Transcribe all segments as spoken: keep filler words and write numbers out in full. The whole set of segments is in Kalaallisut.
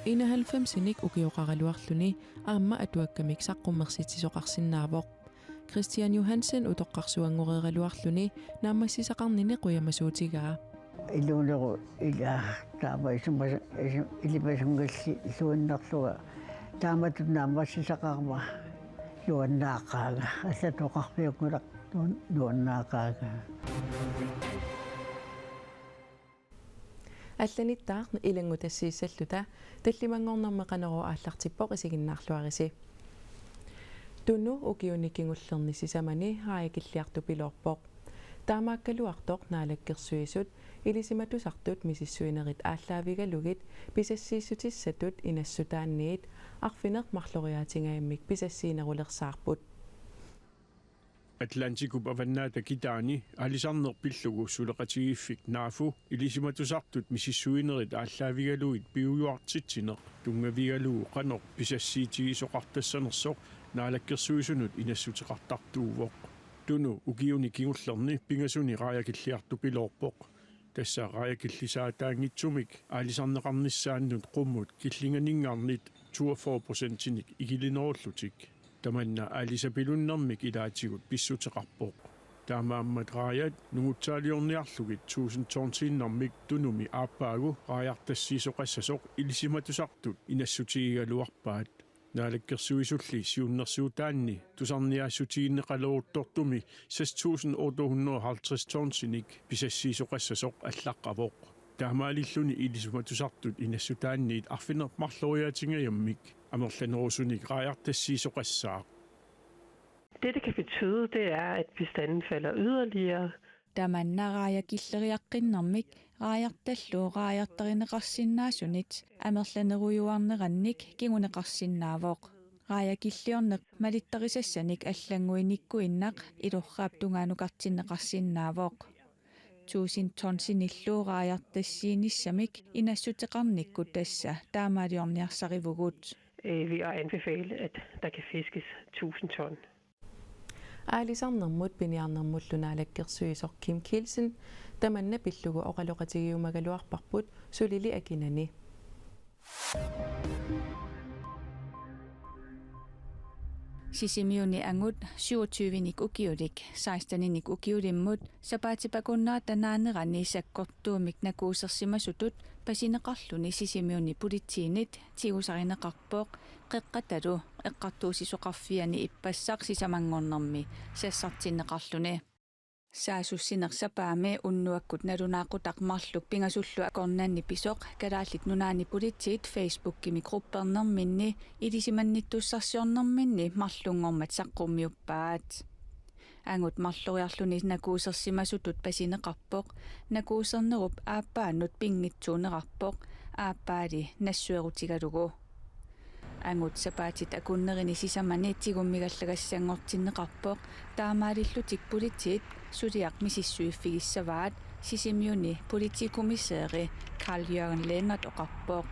Enoghalvfemsinik ukioqaraluarluni aamma atuakkamik saqqummersitsisoqarsinnaavoq. Christian Johansen utoqqarsuanngoreeraluarluni naammassisaqarnini qujamasuutigaa. Iluuneru ila taama isuma-, isu-, ilimasunngilluinnarlunga taamatut naammassisaqarama nuannaaqaanga, allatoqarfiunngilaq nuan-, nuannaaqaanga. Allanittaaq ilanngutassiissalluta tallimanngornermi Qanorooq aallartippoq, isiginnaarluarisi. Tunu ukiuni kingullerni sisamani raajakilliartupiloorpoq. Taamaakkaluartoq Naalakkersuisut ilisimatusartut misissuinerit aallaavigalugit pisassiissutissatut inassutaanniit arfineq-marloriaatingajammik pisassiinerulersaarput. Atlantikup avannaata kitaani aalisarneq pillugu suleqatigiiffik NAFU ilisimatusartut misissuinerit aallaavigalugit piujuartitsineq tunngavigalugu qanoq pisassiitigisoqartassanersoq Naalakkersuisunut inassuteqartartuuvoq. Tunu ukiuni kingullerni pingasuni raajakilliartupiloorpoq. Tassa raajakillisaataanngitsumik aalisarneqarnissaannut qummut killinganinngarnit toogfyrre procentinik ikilinerullutik. Tamanna aalisapilunnermik ilaatigut pissuteqarpoq. Taamaammat raajat nungutsaaliorniarlugit tusind tonsiinnarmik Tunumi aappaagu raajartassiisoqassasoq ilisimatusartut inassutigigaluarpaat. Naalakkersuisulli siunnersuutaanni tusarniaassutigineqaleruttortumi seks tusind otte hundrede og halvtreds tonsinik pisassiisoqassasoq allaqqavoq. Taamaalilluni ilisimatusartut inassutaanniit arfineq-marloriaatingajammik amerlanerusunik raajartassiisoqassaaq. Det, det kan betyde, det er, at bestanden falder yderligere. Tamanna raajakilleriaqqinnermik raajartallu raajartarineqarsinnaasunit amerlanerujuarnerannik kinguneqarsinnaavoq. Raajakilliorneq malittarisassanik allannguinikkuinnaq ilorraap tungaanukartinneqarsinnaavoq. Tusind tonsinillu raajartassiinissamik inassuteqarnikkut tassa taamaaliorniarsarivugut. Øh, ved at anbefale, at der kan fiskes tusind ton. Aalisarnermut piniarnermullu naalakkersuisoq Kim Kielsen tamanna pillugu oqaloqatigiummagaluarparput sulili akinani. Sisimiuni angut syvogtyvenik ukiulik seksteninik ukiulimmut sapaatip akunnerata naanerani sakkortuumik nakuusersimasutut pasineqarluni Sisimiuni politiinit tigusarineqarpoq Qeqqatalu Eqqartuussisoqarfiani ippassaq sisamanngornermi sassartinneqarluni. Saassussineq sapaammi unnuakkut nalunaaqutaq marluk pingasullu akornanni pisoq Kalaallit Nunaanni Politiit Facebookimi gruppernerminni ilisimannittussarsiornerminni marlunngormat saqqummiuppaat. Angut marloriarluni nakuusersimasutut pasineqarpoq, nakuusernerup aappaanut pinngitsuunerarpoq, aappaali nassuerutigalugu. Angut sapaatit akunnerini sisamani tigummigallagassanngortinneqarpoq, taamaalillutik politiit suliaq misissuiffigissavaat, Sisimiuni politikommissæri Carl Jørgen Lennert oqarpoq.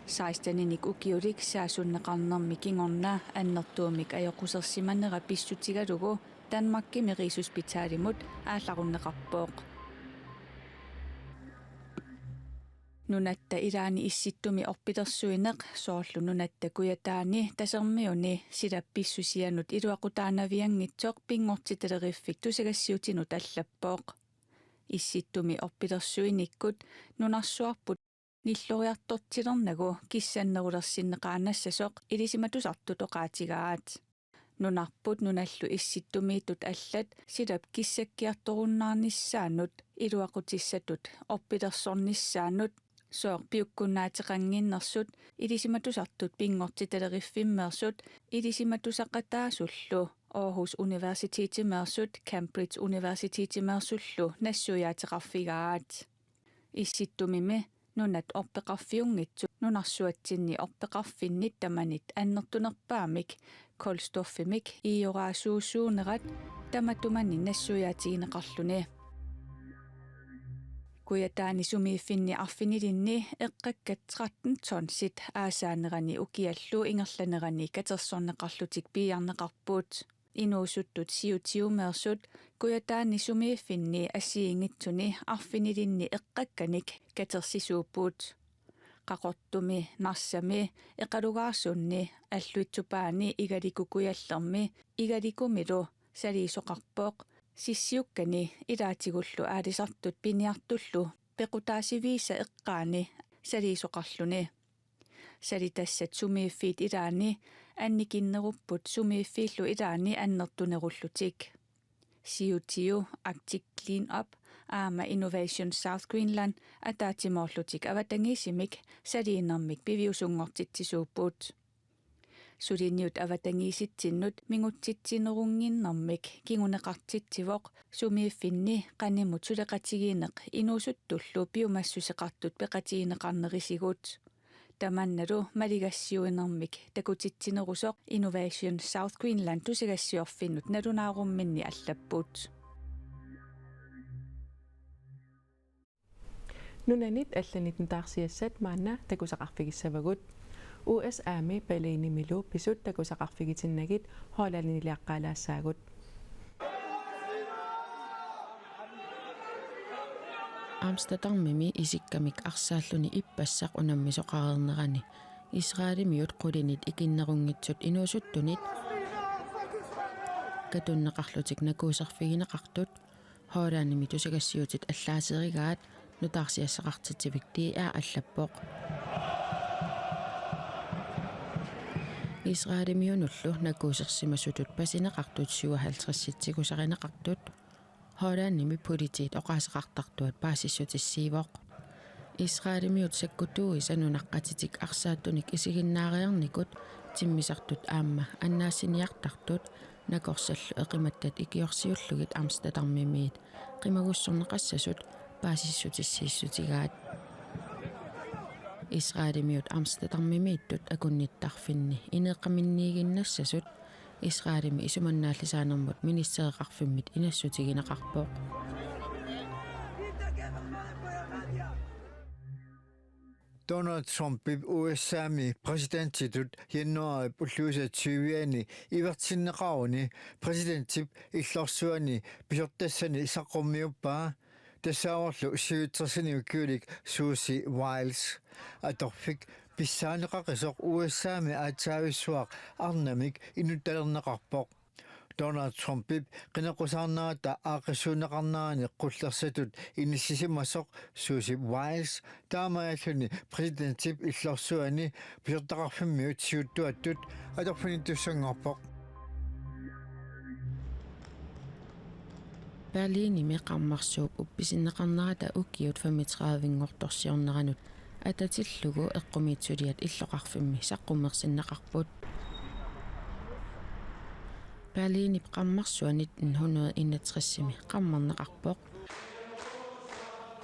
Seksteninik ukiulik saassunneqarnermi kingorna annertuumik ajoqusersimanera pissutigalugu Danmarkimi Rigshospitalimut aallarunneqarpoq. Nunatta ilaani Issittumi orpilersuineq, soorlu Nunatta Kujataani Tasermiuni silap pissusianut iluaqutaanavianngitsoq, pinngortitaleriffik tusagassiutinut allappoq. Issittumi orpilersuinikkut nunarsuarput nilloriartortilernagu kissannerulersinneqaannassasoq ilisimatusartut oqaatigaat. Nunarput nunallu Issittumiittut allat silap kissakkiartorunnaarnissaannut iluaqutissatut orpilersornissaannut sooq piukkunnaateqannginnersut ilisimatusartut pinngortitaleruffimmeersut ilisimatusaqataasullu Aarhus Universitetimeersut Cambridge Universitetimeersullu nassuiaateqarfigaat. Issittumimi nunat orpeqarfiunngitsut nunarsuatsinni orpeqarfinnit tamanit annertunerpaamik kulstoffimik ioraasuusuunerat tamatumani nassuiaatigineqarluni. Kujataani sumiiffinni arfinilinni eqqakkat tretten tonsit aasaanerani ukiallu ingerlanerani katersorneqarlutik piiarneqarput. Inuusuttut siutiumeersut Kujataani sumiiffinni assigiinngitsuni arfinilinni eqqakkanik katersisuupput. Qaqortumi, Narsami, Eqalugaarsunni, Alluitsup Paani, Igaliku Kujallermi, Igalikumilu saliisoqarpoq. Sissiukkani ilaatigullu aalisartut piniartullu pequtaasiviisa eqqaani saliisoqarluni. Salitassat sumiiffiit ilaanni annikinnerupput sumiiffiillu ilaanni annertunerullutik. Siutiu, Arctic Clean Up aamma Innovation South Greenland ataatsimoorlutik avatangiisimik saliinermik piviusunngortitsisuupput. Suliniut avatangiisitsinnut mingutsitsinerunnginnermik kinguneqartitsivoq sumiiffinni qanimut suleqatigiinneq inuusuttullu piumassuseqartut peqatigineqarnerisigut. Tamannalu maligassiuinermik takutitsinerusoq Innovation South Greenland tusagassiorfinnut nalunaarumminni allapput. Nunanit allanit nutaarsiassat maanna takusaqarfigissavagut. U S A-mi Berlinimilu pisut takusaqarfigitinnagit Hollandiliaqqaalaassaagut. Amsterdamimi isikkamik arsaalluni ippassaq unammisoqareernerani Israelimiut qulinit ikinnerunngitsut inuusuttunit katunneqarlutik nakuuserfigineqartut Hollandimi tusagassiutit allaaserigaat nutaarsiassaqartitsivik D R allappoq. Israelimiunullu nakuusersimasutut pasineqartut syvoghalvtredsitsigusarineqartut Hollandimi politiit oqaaseqartartuat paasissutissiivoq. Israelimiut sakkutuuisa nunaqqatitik arsaattunik isiginnaariarnikut timmisartut aamma annaassiniartartut nakorsallu eqimattat ikiorsiullugit Amsterdamimiit qimagussorneqassasut paasissutissiissutigaat. Israelimiut Amsterdamimiittut akunnittarfinni ineeqqaminniiginnassasut Israelimi isumannaallisaanermut ministereqarfimmit inassutigineqarpoq. Donald Trumpip U S A-mi præsidentitut januaarip ulluisa tyviani ivertinneqaruni præsidentip illorsuani pisortassani saqqummiuppaa, tassaavorlu syvogtresini ukiulik Susie Wiles. Atorfik pissaaneqaqisoq U S A-mi aatsaavissuaq arnamik inuttalerneqarpoq. Donald Trumpip qineqqusaarnerata aaqqissuunneqarnerani qullersatut inissisimasoq Susie Wiles taamaalilluni præsidentip illorsuani pisortaqarfimmiut siuttuattut atorfinittussanngorpoq. Berlinimi qarmarsuup uppisinneqarnerata ukiut femogtredivinngortorsiorneranut atatillugu eqqumiitsuliat illoqarfimmi saqqummersinneqarput. Berlinip qarmarsua nitten hundrede enogtresimi qarmarneqarpoq.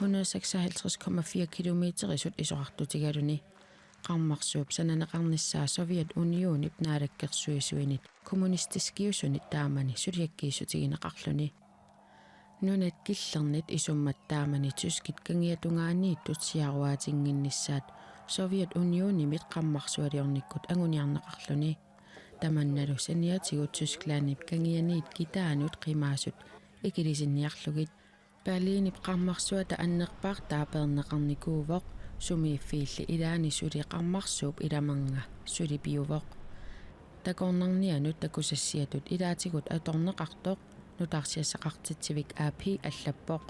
Hundrede seksoghalvtreds komma fire kilometerisut isorartutigaluni. Qarmarsuup sananeqarnissaa Sovjetunionip naalakkersuisuinit kommunistiskiusunit taamani suliakkiissutigineqarluni. Nunat killernit isummat taamani tyskit kangiatungaaniittut siaruaatinnginnissaat Sovjetunionimit qarmarsualiornikkut anguniarneqarluni. Tamannalu saniatigut Tysklandip kangianiit kitaanut qimaasut ikilisinniarlugit. Berlinip qarmarsuata annerpaartaa peerneqarnikuuvoq, sumiiffiilli ilaani suli qarmarsuup ilamernga suli piuvoq. Takornarnianut takusassiatut ilaatigut atorneqartoq nutaarsiassaqartitsivik A P allappoq.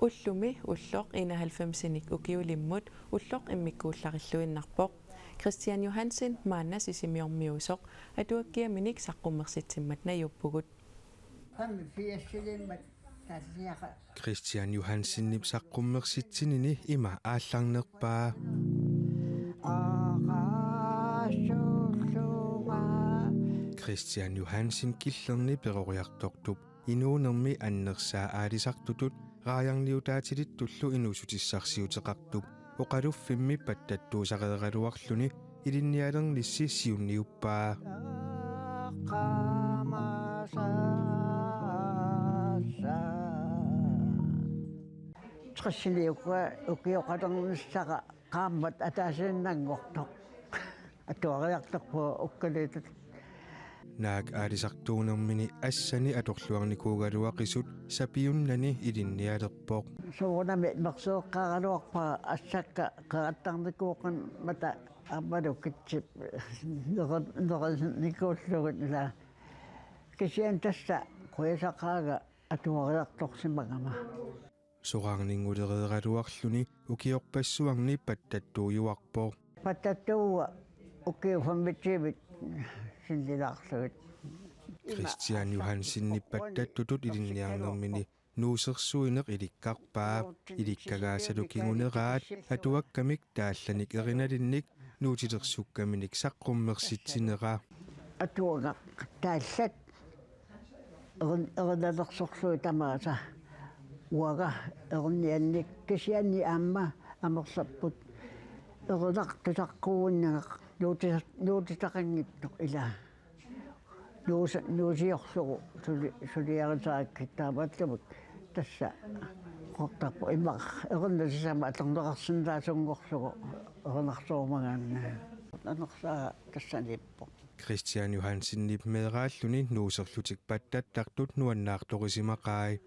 Ullumi ulloq enoghalvfemsinik ukiulimmut ulloq immikkuullarilluinnarpoq. Kristian Johansen maanna Sisimiormiuusoq, atuakkiaminik saqqummersitsimmat najuuppugut. Femogfirsilimmut tatiaqa. Kristian Johansenip saqqummersitsinini ima aallarnerpaa. Kristian Johansen killerni peroriartortup inuunermi annersaa aalisartutut raajarniutaatilittullu inuussutissarsiuteqartup oqaluffimmi pattattuusareeraluarluni ilinnialernissi siunniuppaa. Tressiliukua ukioqalernissara qaammat ataasiinnanngortoq. Atuariartorpugut ukkaliitut. Naak aalisartuunermini assani atorluarnikuugaluaqisut sapiunnani ilinnialerpoq. Soorunami mersueqqaaraluarpara assakka qerattarnikuuqqimmata aammalu kitsip neri-, nerinikuullugit ila. Kisianni tassa qujasaqaaga atuariartorsimagama. Soraarninngulereeraluarluni ukiorpassuarni pattattuujuarpoq. Pattattuua ukiut femogtyvit sinnilaarlugit. Kristian Johansenip pattattutut ilinniarnermini nuusersuineq ilikkarpaa. Ilikkagaasalu kinguneraat atuakkamik taallanik erinalinnik nuutilersukkaminik saqqummersitsinera. Atuagaq taallat erin-, erinalersorlugit tamaasa uanga erinniannik kisianni aamma amerlapput erinartusaqquunnagaq nuuti-, nuutitaqanngitsoq ila. Nuusa-, nuusiorlugu suli-, suliarisarakkit taamaattumik tassa qortarpu immaqa erinaq sisamat atorneqarsinnaasunngorlugu erinarsorumagaanni. Anersaaq tassaniippoq. Kristian Johansenip meeraalluni nuuserlutik pattattartut nuannaartorisimaqai.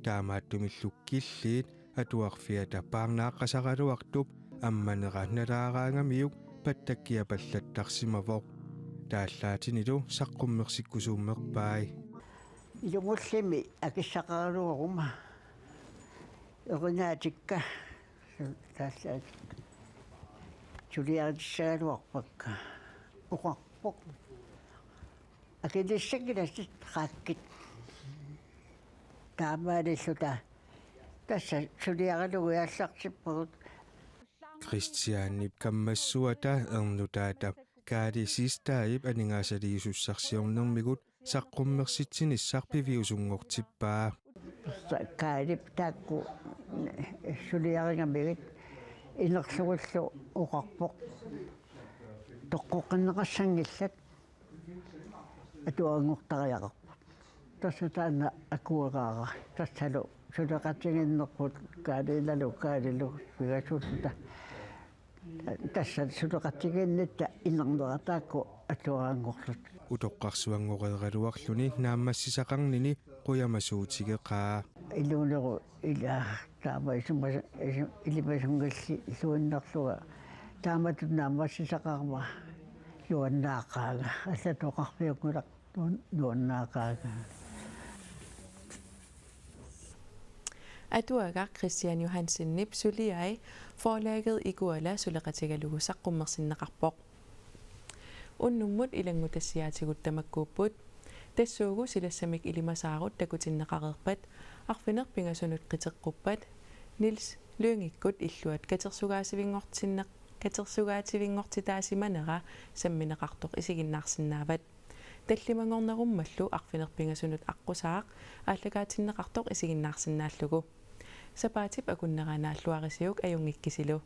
Taamaattumillu killiit atuarfiata paarnaaqqasaraluartup ammanera nalaaraangamiuk pattakkiapallattarsimavoq. Taallaatinilu saqqummersikkusuummerpai. Ilungullimi akissaqaraluaruma erinaatikka taallaatikka suliarissagaluarpakka oqarpoq. Akilissanngilatit qaakkit. Taamaalilluta tassa suliaralugu aallartippagut. Kristianip kammassuata ernutaata Kaali Siegstadip aningaasaliisussarsiornermigut saqqummersitsinissaq piviusunngortippaa. Tassa Kaalip taakku suliarigamigit inerlugullu oqarpoq. Toqqoqqinneqassanngillat. Atuaranngortariaqarput. Tassa taanna akueraara. Tassalu suleqatigiinnerput Kaaliinalu Kaalilu pigasulluta. Tassa suleqatigiinnitta inernera taakku atuaranngorlutik. Utoqqarsuanngoreeraluarluni naammassisaqarnini qujamasuutigeqaa. Iluuneru ila taama isuma-, isu-, ilimasunngilluinnarlunga taamatut naammassisaqarama nuannaaqaanga, allatut oqarfiunngilaq nuan-, nuannaaqaanga. Atuagaq Kristian Johansenip suliai forlaget Ikuala suleqatigalugu saqqummersinneqarpoq. Unnummut ilanngutassiaatigut tamakkuupput. Tassuugu silassamik ilimasaarut takutinneqareerpat arfineq-pingasunut qiteqquppat Niels Lyngekkut illuat katersugaasivinngortinne-, katersugaativinngortitaasimanera sammineqartoq isiginnaarsinnaavat. Tallimanngornerummallu arfineq-pingasunut aqqusaaq aallakaatinneqartoq isiginnaarsinnaallugu. Sapaatip akunnera naalluarisiuk ajunngikkisilu.